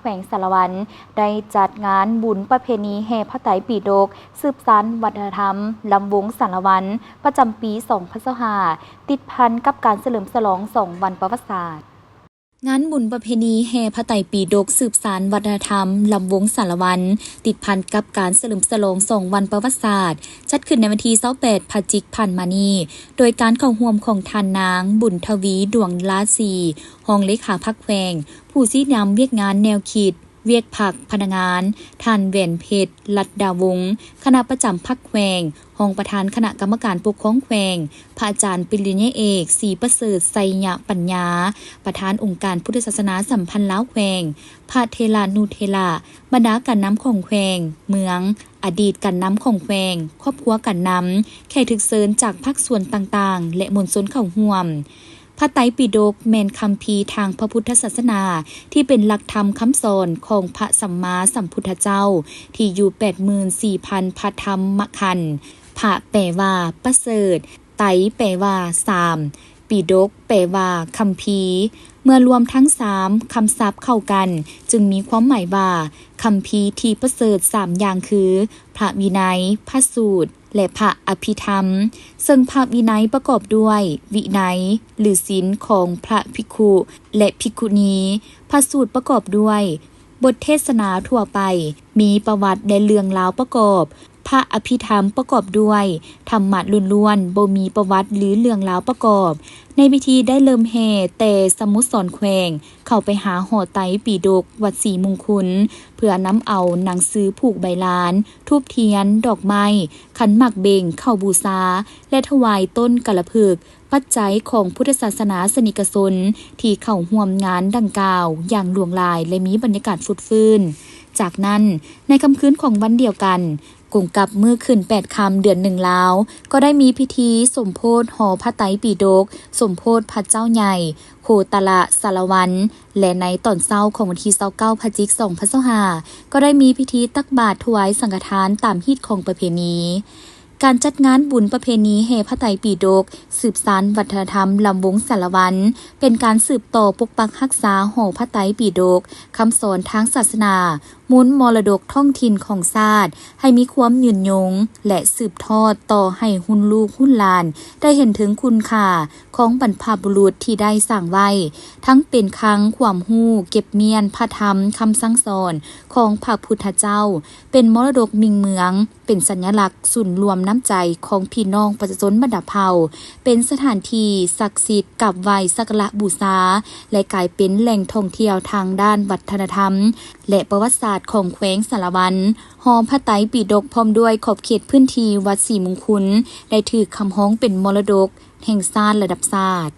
ແຂວງສາລະວັນ ໄດ້ຈັດງານບຸນປະເພນີແຫ່ພະໄຕປີດົກ ສືບສານວັດທະນະທຳລຳວົງສາລະວັນ ປະຈຳປີສອງພັນຊາວຫ້າ ຕິດພັນກັບການສະເຫຼີມສະຫຼອງສອງວັນປະຫວັດສາດ. ງານບຸນປະເພນີແຫ່ພະໄຕປີດົກ ສືບສານວັດທະນະທຳລຳວົງສາລະວັນ ຕິດພັນກັບການສະເຫຼີມສະຫຼອງສອງວັນປະຫວັດສາດ ຈັດຂຶ້ນໃນວັນທີຊາວແປດ ພະຈິກ ຜ່ານມານີ້ ໂດຍການເຂົ້າຮ່ວມຂອງທ່ານນາງ ບຸນທະວີ ດວງລາສີ ຮອງເລຂາພັກແຂວງ, ຜູ້ຊີ້ນຳວຽກງານແນວຄິດ, ວຽກພັກ, ພະນັກງານ, ທ່ານ ແຫວນເພັດ ລັດດາວົງ ຄະນະປະຈຳພັກແຂວງ, ຮອງປະທານຄະນະກຳມະການປົກຄອງແຂວງ, ພະອາຈານປະລິນຍາເອກ ສີປະເສີດ ໄຊຍະປັນຍາ ປະທານອົງການພຸດທະສາສະໜາສຳພັນລາວແຂວງ, ພະເຖລານຸເຖລະ, ບັນດາການນຳຂອງແຂວງ, ເມືອງ, ອະດີດການນຳຂອງແຂວງ, ຄອບຄົວການນຳ, ແຂກຖືກເຊີນຈາກພາກສ່ວນຕ່າງໆ ແລະ ມວນຊົນເຂົ້າຮ່ວມ. ພະໄຕປິດົກແມ່ນຄຳພີທາງພະພຸດທະສາສະໜາທີ່ເປັນຫຼັກທຳຄຳສອນຂອງພະສຳມາສຳພຸດທະເຈົ້າ ທີ່ຢູ່ແປດໝື່ນສີ່ພັນພະທຳມະຂັນ. ພະແປວ່າປະເສີດ, ໄຕແປວ່າສາມ, ປິດົກແປວ່າຄຳພີ. ເມື່ອລວມທັງສາມຄຳສັບເຂົ້າກັນ ຈຶ່ງມີຄວາມໝາຍວ່າ ຄຳພີທີ່ປະເສີດສາມຢ່າງຄື ພະວິໄນ, ພະສູດ ແລະ ພະອະພິທຳ, ເຊິ່ງພະວິໄນປະກອບດ້ວຍວິໄນ ຫຼື ສິນຂອງພະພິກຂຸ ແລະ ພິກຂຸນີ, ພະສູດປະກອບດ້ວຍບົດເທດສະໜາທົ່ວໄປ ມີປະຫວັດ ແລະ ເລື່ອງລາວປະກອບ, ພະອະພິທຳປະກອບດ້ວຍທຳມະລ້ວນໆ ບໍ່ມີປະຫວັດ ຫຼື ເລື່ອງລາວປະກອບ. ໃນພິທີໄດ້ເລີ່ມແຫ່ແຕ່ສະໂມສອນແຂວງ ເຂົ້າໄປຫາຫໍໄຕປີດົກວັດສີມຸງຄຸນ ເພື່ອນຳເອົາໜັງສືຜູກໃບລານ, ທູບທຽນ, ດອກໄມ້, ຂັນໝາກເບັງ, ເຂົ້າບູຊາ ແລະ ຖວາຍຕົ້ນກາລະພຶກ, ປັດໄຈຂອງພຸດທະສາສະໜາສະນິກະຊົນທີ່ເຂົ້າຮ່ວມງານດັ່ງກ່າວຢ່າງຫຼວງຫຼາຍ ແລະ ມີບັນຍາກາດຟົດຟື້ນ. ຈາກນັ້ນ, ໃນຄ່ຳຄືນຂອງວັນດຽວກັນ, ກົງກັບມື້ຂຶ້ນແປດຄ່ຳເດືອນໜຶ່ງລາວ ກໍໄດ້ມີພິທີສົມໂພດຫໍພະໄຕປີດົກ, ສົມໂພດພະເຈົ້າໃຫຍ່ ໂຄຕະລະສາລະວັນ ແລະ ໃນຕອນເຊົ້າຂອງວັນທີຊາວເກົ້າ ພະຈິກ ສອງພັນຊາວຫ້າ ກໍໄດ້ມີພິທີຕັກບາດຖວາຍສັງຄະທານຕາມຮີດຂອງປະເພນີ. ການຈັດງານບຸນປະເພນີແຫ່ພະໄຕປີດົກ ສືບສານວັດທະນະທຳລຳວົງສາລະວັນ ເປັນການສືບຕໍ່ປົກປັກຮັກສາຫໍພະໄຕປີດົກ, ຄຳສອນທາງສາສະໜາ, ມູນມໍລະດົກທ້ອງຖິ່ນຂອງຊາດ ໃຫ້ມີຄວາມຍືນຍົງ ແລະ ສືບທອດຕໍ່ໃຫ້ຮຸ່ນລູກຮຸ່ນຫຼານໄດ້ເຫັນເຖິງຄຸນຄ່າຂອງບັນພະບຸລຸດທີ່ໄດ້ສ້າງໄວ້, ທັງເປັນຄັງຄວາມຮູ້ເກັບມ້ຽນພະທຳຄຳສັ່ງສອນຂອງພະພຸດທະເຈົ້າ, ເປັນມໍລະດົກມິ່ງເມືອງ, ເປັນສັນຍະລັກສູນລວມນ້ຳໃຈຂອງພີ່ນ້ອງປະຊາຊົນບັນດາເຜົ່າ, ເປັນສະຖານທີ່ສັກສິດກາບໄຫວ້ສັກກາລະບູຊາ ແລະ ກາຍເປັນແຫຼ່ງທ່ອງທ່ຽວທາງດ້ານວັດທະນະທຳ ແລະ ປະຫວັດສາດຂອງແຂວງສາລະວັນ. ຫໍພະໄຕປີດົກພ້ອມດ້ວຍຂອບເຂດພື້ນທີ່ວັດສີມຸງຄຸນ ໄດ້ຖືກຮັບຮອງເປັນມໍລະດົກແຫ່ງຊາດລະດັບຊາດ.